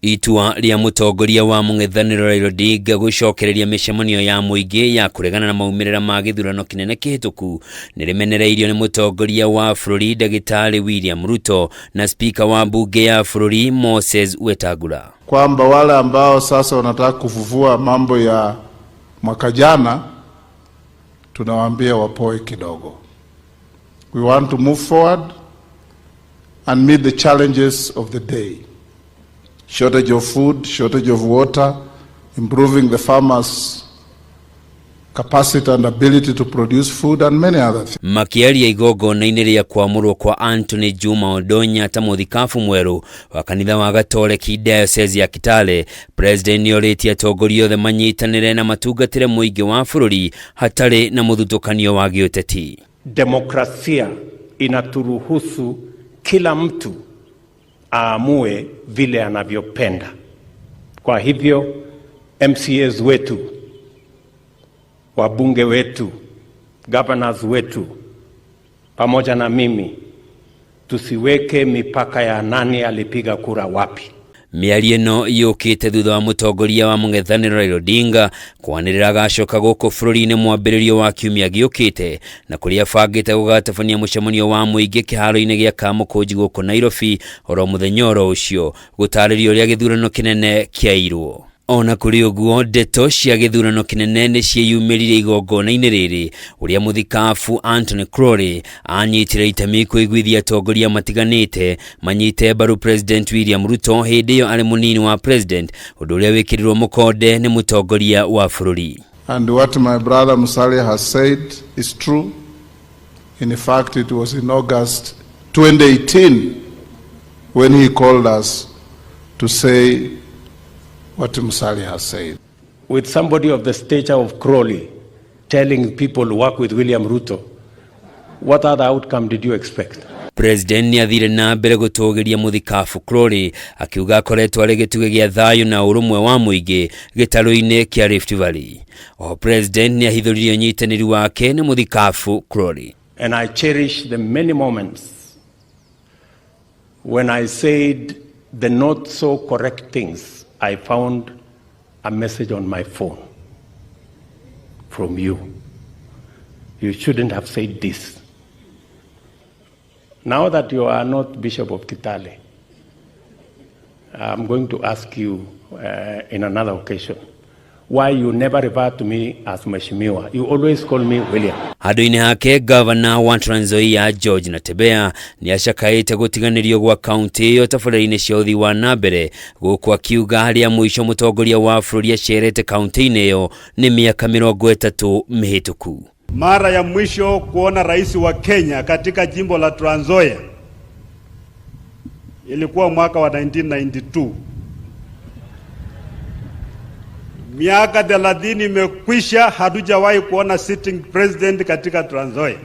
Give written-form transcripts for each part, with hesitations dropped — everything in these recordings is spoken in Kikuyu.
Itua rĩa mũtongoria wa mũng'ethanĩro Raila Odinga gũcokereria mĩcemanio ya mũingĩ ya kũregana na maumĩrĩra ma gĩthurano kĩnene kĩhĩtũku nĩ rĩmenereirio nĩ mũtongoria wa bũrũri Ndagĩtarĩ William Ruto na spika wa mbunge ya bũrũri Moses Wetangula. Kwamba wale ambao sasa wanataka kufufua mambo ya mwaka jana, tunawaambia wapoe kidogo. We want to move forward and meet the challenges of the day. Shortage of food, shortage of water, improving the farmers' capacity and ability to produce food and many other things. Makĩaria igongona-inĩ rĩa kwamũrwo kwa Anthony Juma Odonya ta mũthikabu mwerũ wa kanitha wa Gatoreki Diocese ya Kitale, President nĩorĩtie atongoria othe manyitanĩre na matungatĩre mũingĩ wa bũrũri hatarĩ na mũthutũkanio wa gĩũteti. Demokrasia inaturuhusu kila mtu aamue vile anavyopenda. Kwa hivyo MCAs wetu, wabunge wetu, governors wetu, pamoja na mimi, tusiweke mipaka ya nani alipiga kura wapi. Mĩario ĩno yũkĩte thutha wa mũtongoria wa mũng'ethanĩro Raila Odinga kwanĩrĩra agacoka gũkũ bũrũri-inĩ mwambĩrĩrio wa kiumia gĩũkĩte na kũrĩa abangĩte gũgatabania mũcemanio wa mũingĩ kĩharo-inĩ gĩa Kamũkũnji gũkũ Nairobi oro mũthenya oro ũcio gũtarĩria ũrĩa gĩthurano kĩnene kĩairwo. Ona kũrĩ ũguo, ndeto cia gĩthurano kĩnene nĩ ciĩyumĩririe igongona-inĩ rĩrĩ ũrĩa mũthikabu Anthony Crowley anyitire itemi kũiguithia atongoria matiganĩte manyite mbaru President William Ruto hĩndĩ ĩyo arĩ mũnini wa President, ũndũ ũrĩa wĩkĩrirwo mũkonde nĩ mũtongoria wa bũrũri. And what my brother Musalia has said is true. In fact, it was in August 2018 when he called us to say what Musalia has said. With somebody of the stature of Crowley telling people to work with William Ruto, what other outcome did you expect? President nĩ athire na mbere gũtũgĩria mũthikabu Crowley akiuga akoretwo arĩ gĩtugĩ gĩa thayũ na ũrũmwe wa mũingĩ gĩtarũ-inĩ kĩa Rift Valley. Oho President nĩ ahithũririe ũnyitanĩri wake na mũthikabu Crowley. And I cherish the many moments when I said the not so correct things. I found a message on my phone from you. You shouldn't have said this. Now that you are not Bishop of Kitale, I'm going to ask you in another occasion why you never refer to me as Mheshimiwa. You always call me William. Handũ-inĩ hake gavana wa Trans Nzoia George Natembeya nĩ acakaĩte gũtiganĩrio gwa kaunti ĩyo tabarĩra-inĩ cia ũthii wa na mbere gũkũ akiuga rĩa mũico mũtongoria wa bũrũri acerete kaunti-inĩ ĩyo nĩ mĩaka 30 mĩhĩtũku. Mara ya mwisho kuona rais wa Kenya katika jimbo la Trans Nzoia ilikuwa mwaka wa 1992. Miaka 30 imekwisha, hatujawahi kuona sitting president katika Trans Nzoia.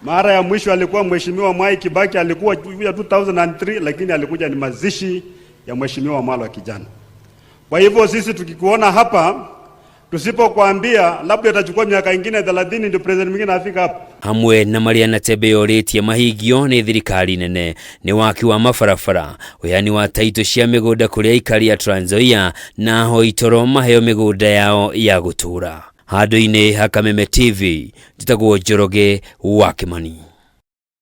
Mara ya mwisho alikuwa Mheshimiwa Mwai Kibaki, alikuwa 2003, lakini alikuja ni mazishi ya Mheshimiwa Mwalwa Kijana. Kwa hivyo sisi tukikuona hapa, tusipokuambia labda itachukua miaka ingine 30 ndio president mwingine afika hapa. Hamwe na marĩa Natembeya orĩtie mahingio nĩ thirikari nene nĩ waki wa mabarabara, ũheani wa taitũ cia mĩgũnda kũrĩ aikari a Trans Nzoia na ahoi toro maheo mĩgũnda yao ya gũtũũra. Handũ-inĩ ha Kameme TV, njĩtagwo Njoroge wa Kĩmani.